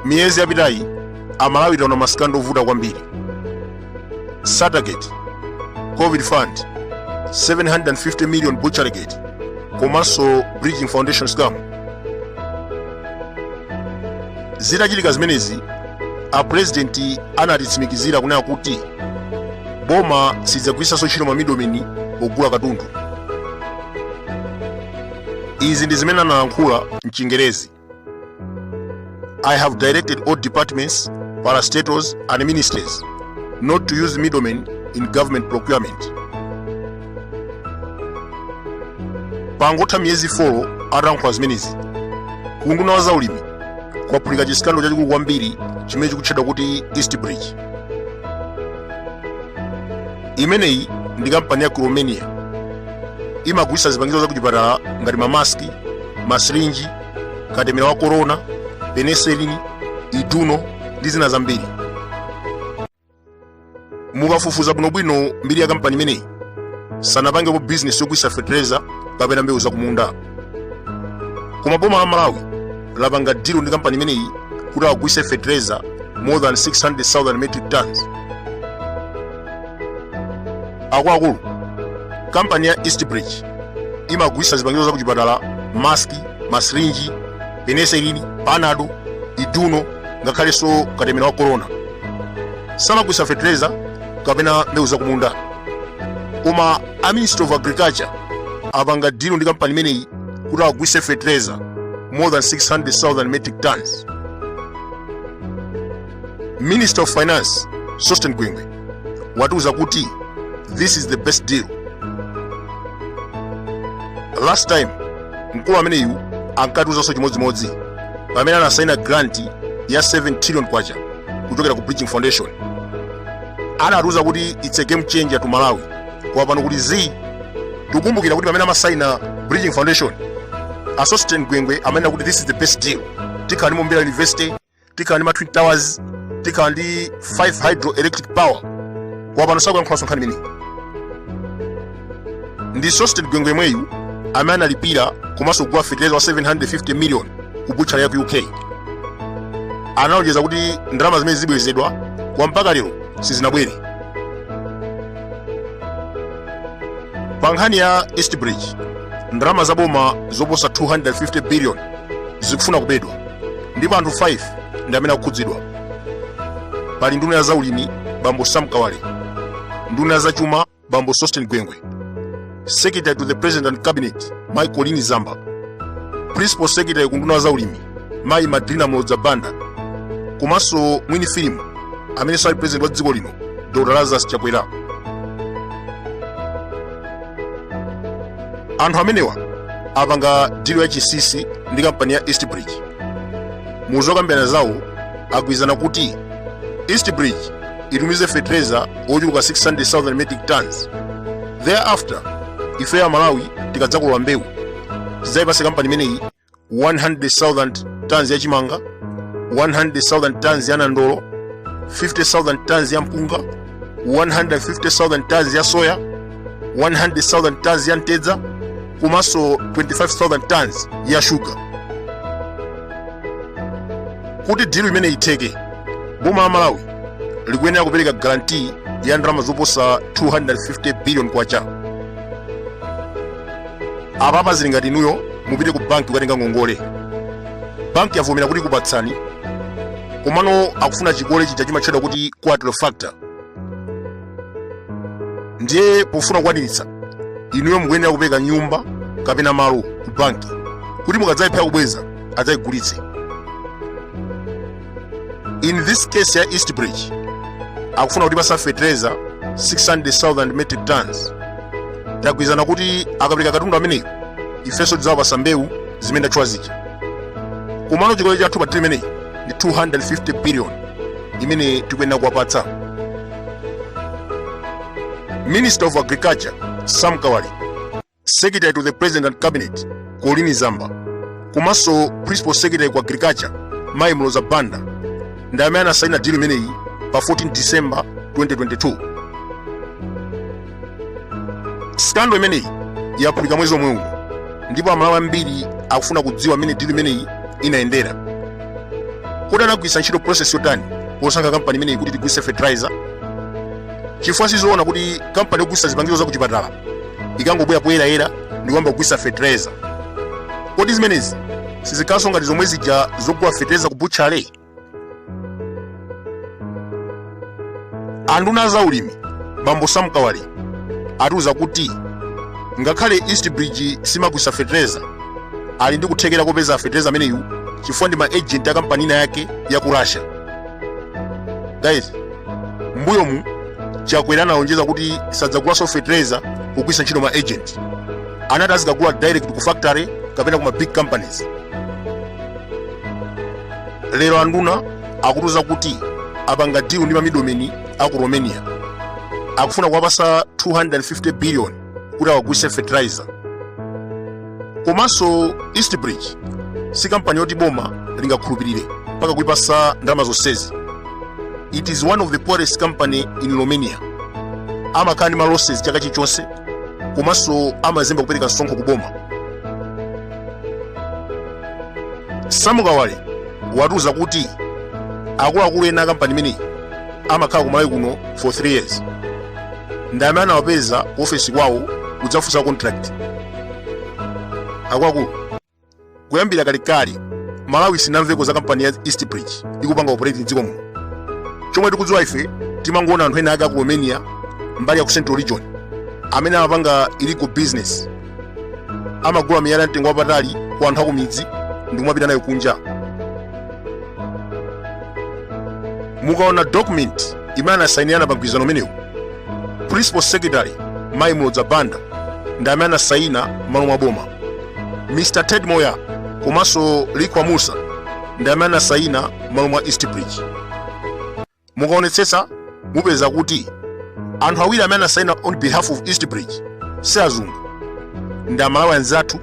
Miyezi yapitayi Amalawi taona masikando ovuta kwambiri. Sattargate, Covid Fund, 750 million Butchergate, komanso Bridging Foundation scam. Zitachitika zimenezi, a president anatitsimikizira kunena kuti boma silidzagwiritsanso ntchito ma middlemen pogula katundu. Izi ndi zimene analankhula mchingerezi. I have directed all departments, parastatals and ministries not to use middlemen in government procurement. Pangotha miyezi 4 atalankhula zimenezi, ku unduna wa zaulimi kwaphulika chisikando chachikulu kwambiri chimene chikutchedwa kuti East Bridge. Imeneyi ndi kampani ya ku Romania, imagulitsa zipangizo zakuchipatala ngati mamaski, masirinji, katemera wa korona, penicillin, iduno ndi zina zambiri. Mukafufuza bwinobwino mbiri ya kampani imeneyi, sanapangepo bizinesi yogulitsa fetereza kapena mbewu zakumunda, koma boma la Malawi lapanga deal ndi kampani imeneyi kuti agulitse fetereza more than 600,000 metric tons. Akuluakulu, kampani ya East Bridge imagulitsa zipangizo zakuchipatala, maski, masirinji, penicillin, panado, iduno, ngakhalenso katemera wa korona. Samagulitsa fetereza kapena mbewu zakumunda, koma a Ministry of Agriculture apanga deal ndi kampani imeneyi kuti agulitse fetereza more than 600,000 metric tons. Minister of Finance Sosten Gwengwe watiuza kuti this is the best deal. Last time mkulu ameneyu ankatiuzanso chimodzimodzi pamene anasaina grant ya 7 trillion kwacha kuchokera ku Bridging Foundation. Anatiuza kuti it's a game changer to Malawi, koma pano kuti zii. Tikukumbukira kuti pamene amasaina Bridging Foundation, a Sosten Gwengwe amanena kuti this is the best deal, tikhala ndi Mombera University, tikhala ndi ma Twin Towers, tikhala ndi 5 hydroelectric power, koma pano sakuyankhulanso nkhani imeneyi. Ndi Sosten Gwengwe yemweyu amene analipira komanso kugula fetereza wa 750 million ku butchery ya ku UK. Analonjeza kuti ndalama zimene zibwezedwa, koma mpaka lero sizinabwere. Pa nkhani ya East Bridge, ndalama za boma zoposa 250 billion zikufuna kubedwa, ndipo anthu 5 ndi amene akukhudzidwa. Pali nduna ya zaulimi bambo Sam Kawale, nduna ya zachuma bambo Sosten Gwengwe, Secretary to the President and Cabinet mayi Colleen Zamba, Principal Secretary ku nduna ya zaulimi mayi Madrina Mlodza Banda, komanso mwini filimu amene ali president wa dziko lino Dr Lazarus Chakwera. Anthu amenewa apanga deal ya chinsinsi ndi kampani ya East Bridge. Mu zokambirana zawo agwirizana kuti East Bridge itumize fetereza wochuluka 600,000 metric tons. Thereafter, ife a Malawi tikadzakolola mbewu tidzayipase kampani imeneyi 100,000 tons ya chimanga, 100,000 tons ya nandolo, 50,000 tons ya mpunga, 150,000 tons ya soya, 100,000 tons ya mtedza, komanso 25,000 tons ya shuga. Kuti deal imeneyi itheke, boma la Malawi likuyenera kupereka guarantee ya ndalama zoposa 250 billion kwacha. Apapa zili ngati inuyo mupite ku banki kukatenga ngongole. Banki yavomera kuti ikupatsani, komano akufuna chikole chija chimatchedwa kuti collateral factor. Ndiye pofuna kukwaniritsa, inuyo mukuyenera kupereka nyumba kapena malo ku banki kuti mukadzalephera kubweza adzayigulitse. In this case ya East Bridge, akufuna kutipasa fetereza 600,000 metric tons. Tagwirizana kuti akapereka katundu ameneyo, ifenso tidzawapasa mbewu zimene ndatchula zija. Komano chikole chathu pa deal imeneyi ndi 250 billion imene tikuyenera kuwapatsa. Minister of Agriculture Sam Kawale, Secretary to the President and Cabinet Colleen Zamba, komanso Principal Secretary ku Agriculture Mayi Mloza Banda ndi amene anasaina deal imeneyi pa 14 December 2022. Scandal imeneyi yaphulika mwezi omwe uno, ndipo Amalawi ambiri akufuna kudziwa mmene deal imeneyi inayendera. Kodi anagwiritsa ntchito process yotani posankha kampani imeneyi kuti itigulitse fertilizer? Chifukwa sizoona kuti kampani yogulitsa zipangizo za kuchipatala ikangobwera poyerayera ndi kuyamba kugulitsa fertilizer. Kodi zimenezi sizikhalanso ngati zomwe zija zogula fertilizer ku butchery? Anduna za ulimi bambo Sam Kawale atiuza kuti ngakhale East Bridge simagulitsa fertilizer, ali ndi kuthekera kopeza fertilizer ameneyu chifukwa ndi ma agent a kampani ina yake ya ku Russia. Guys, mbuyomu Chakwera analonjeza kuti sadzagulanso fertilizer kugwiritsa ntchito ma agent. Anati azikagula direct ku factory kapena ku ma big companies. Lero anduna akutiuza kuti apanga deal ndi ma middlemen aku Romania, akufuna kuwapasa 250 billion kuti awagulitse fertilizer. Komanso East Bridge si kampani yoti boma lingakhulupirire mpaka kuipasa ndalama zonsezi. It is one of the poorest company in Romania. Amakhala ndi ma losses chaka chilichonse, komanso amazemba kupereka msonkho ku boma. Sam Kawale watiuza kuti akuluakulu ena a kampani imeneyi amakhala ku Malawi kuno for 3 years, ndi amene anawapeza ku ofesi kwawo kudzafunsa contract. Akuluakulu, kuyambira kalekale Malawi sinamveko za kampani ya East Bridge ikupanga operate mdziko muno. Chomwe tikudziwa ife, timangoona anthu ena ake aku Romania mbali ya ku Central Region amene amapanga illegal business, amagula miyala ya mtengo wapatali kwa anthu akumidzi ndi kumapita nayo kunja. Mukaona document imene anasainirana pa mgwirizano umenewu, principal secretary Mayi Mulodza Banda ndi amene anasaina m'malo mwa boma. Mr Ted Moya komanso Likwa Musa ndi amene anasaina m'malo mwa East Bridge. Mukaonetsetsa mupeza kuti anthu awiri amene anasaina on behalf of East Bridge si azungu, ndi Amalawi anzathu,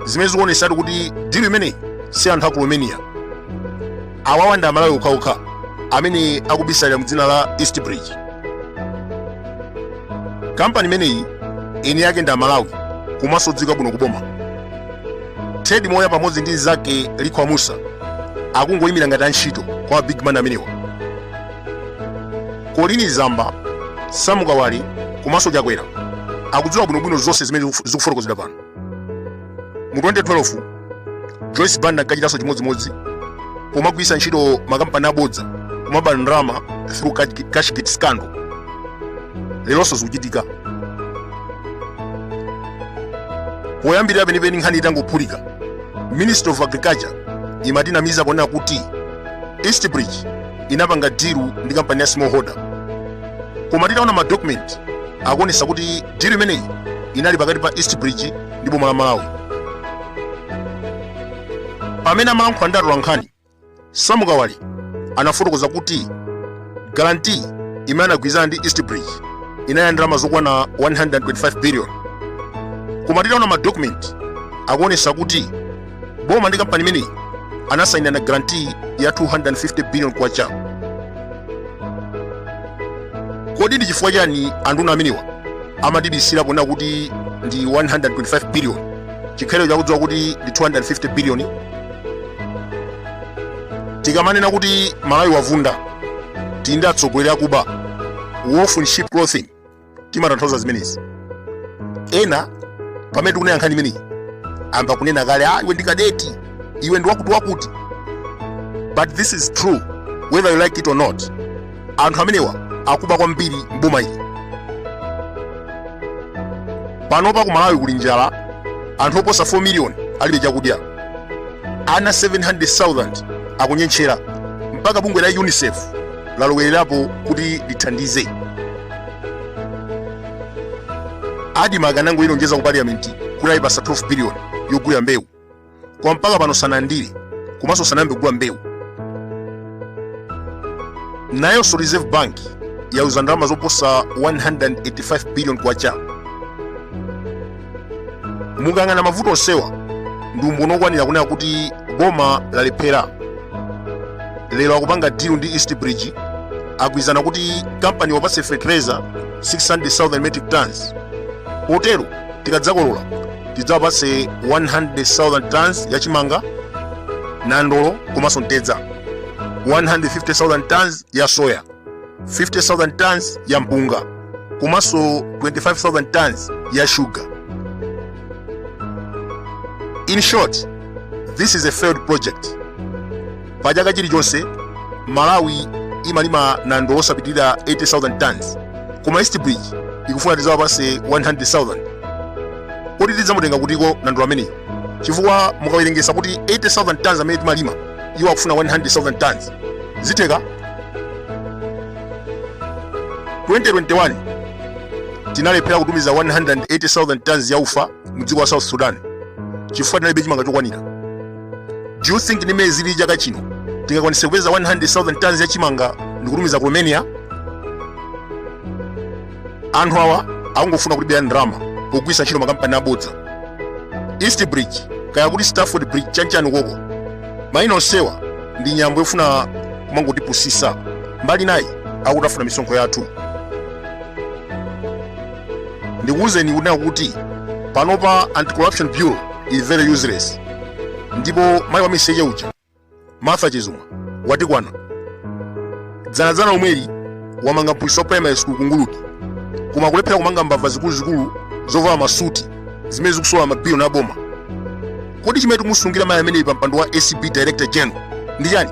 zimene zikuonetsatu kuti deal imeneyi si anthu aku Romania. Awawa ndi Amalawi okhaokha amene akubisalira mdzina la East Bridge. Kampani imeneyi eni yake ndi Amalawi komanso odziwika bwino kuboma. Ted Moya pamodzi ndi mnzake Likwa Musa akungoyimira ngati antchito kwa big man amenewa. Colleen Zamba, Sam Kawale komanso Chakwera akudziwa bwinobwino zonse zimene zikufotokozedwa pano. Mu 2012 Joyce Banda ankachitanso chimodzimodzi pomagwiritsa ntchito makampani abodza kumaba ndalama through Cashgate scandal. Leronso zikuchitika. Poyambirira penipeni nkhani itangophulika, Ministry of Agriculture imatinamiza ponena kuti East Bridge inapanga deal ndi kampani ya Smallholder, koma titaona ma document akuonesa kuti deal imeneyi inali pakati pa East Bridge ndi boma la Malawi. Pamene amalankhula ndi atolankhani, Sam Kawale anafotokoza kuti guarantee imene anagwirizana ndi East Bridge inali ya ndalama zokwana 125 billion, koma titaona ma document akuonesa kuti boma ndi kampani imeneyi anasayinirana guarantee ya 250 billion kwacha. Kodi ndi chifukwa chani anduna amenewa amatibisira ponena kuti ndi 125 billion chikhalire chakudziwa kuti ndi 250 billion? Tikamanena kuti Malawi wavunda, tili ndi atsogoleri akuba, wolf in sheep clothing, timatanthauza zimenezi. Ena pamene tikunena nkhani imeneyi amba kunena kale, ah, iwe ndi kadeti, iwe ndi wakuti wakuti. But this is true whether you like it or not. Anthu amenewa akuba kwambiri mboma ili. Panopa ku Malawi kuli njala, anthu oposa 4 million alibe chakudya, ana 700,000 akunyentchera, mpaka bungwe la UNICEF lalowererapo kuti lithandize. ADMARC anangoilonjeza ku parliament kuti ayipasa 12 billion yogulira mbewu, koma mpaka pano sanalandire komanso sanayambe kugula mbewu. Nayonso Reserve Bank yaluza ndalama zoposa 185 billion kwacha. Mukayang'ana mavuto onsewa ndi umboni okwanira kunena kuti boma lalephera. Lero akupanga deal ndi East Bridge, agwirizana kuti kampani iwapatse fertilizer 600,000 metric tons, potero tikadzakolola tidzawapatse 100,000 tons ya chimanga, nandolo komanso mtedza. 150,000 tons ya soya, 50,000 tons ya mpunga komanso 25,000 tons ya sugar. In short, this is a failed project. Pa chaka chilichonse Malawi imalima nandolo osapitirira 80,000 tons, koma East Bridge ikufuna tizawapase 100,000. Kodi tidzamutenga kutiko nandolo ameneyi? Chifukwa mukawerengesa kuti 80,000 tons amene timalima, iwo akufuna 100,000 tons, zitheka? 2021 tinalephera kutumiza 180,000 tons ya ufa mu dziko la South Sudan chifukwa tinalibe chimanga chokwanira. Do you think ndi mmene zilili chaka chino tingakwanise kupeza 100,000 tons ya chimanga ndikutumiza ku Romania? Anthu awa akungofuna kutibera ndalama pogwiritsa ntchito makampani abodza. East Bridge, kaya kuti Stafford Bridge, chanchani koko, mayina onsewa ndi nyambo yofuna kumangotipusisa, mbali nayi akutafuna misonkho yathu. Ndikuwuzeni kunena kuti panopa Anti-Corruption Bureau is very useless, ndipo mayi wa miseche uja Martha Chizuma watikwana. Dzanadzana lomweli wamanga mphunzitsi wa primary school ku Nguludi, koma kulephera kumanga mbava zikuluzikulu zovala masuti zimene zikusowa mabiliyoni aboma. Kodi chimene tikumusungira mayi ameneyi pa mpando wa ACB Director General ndi chani?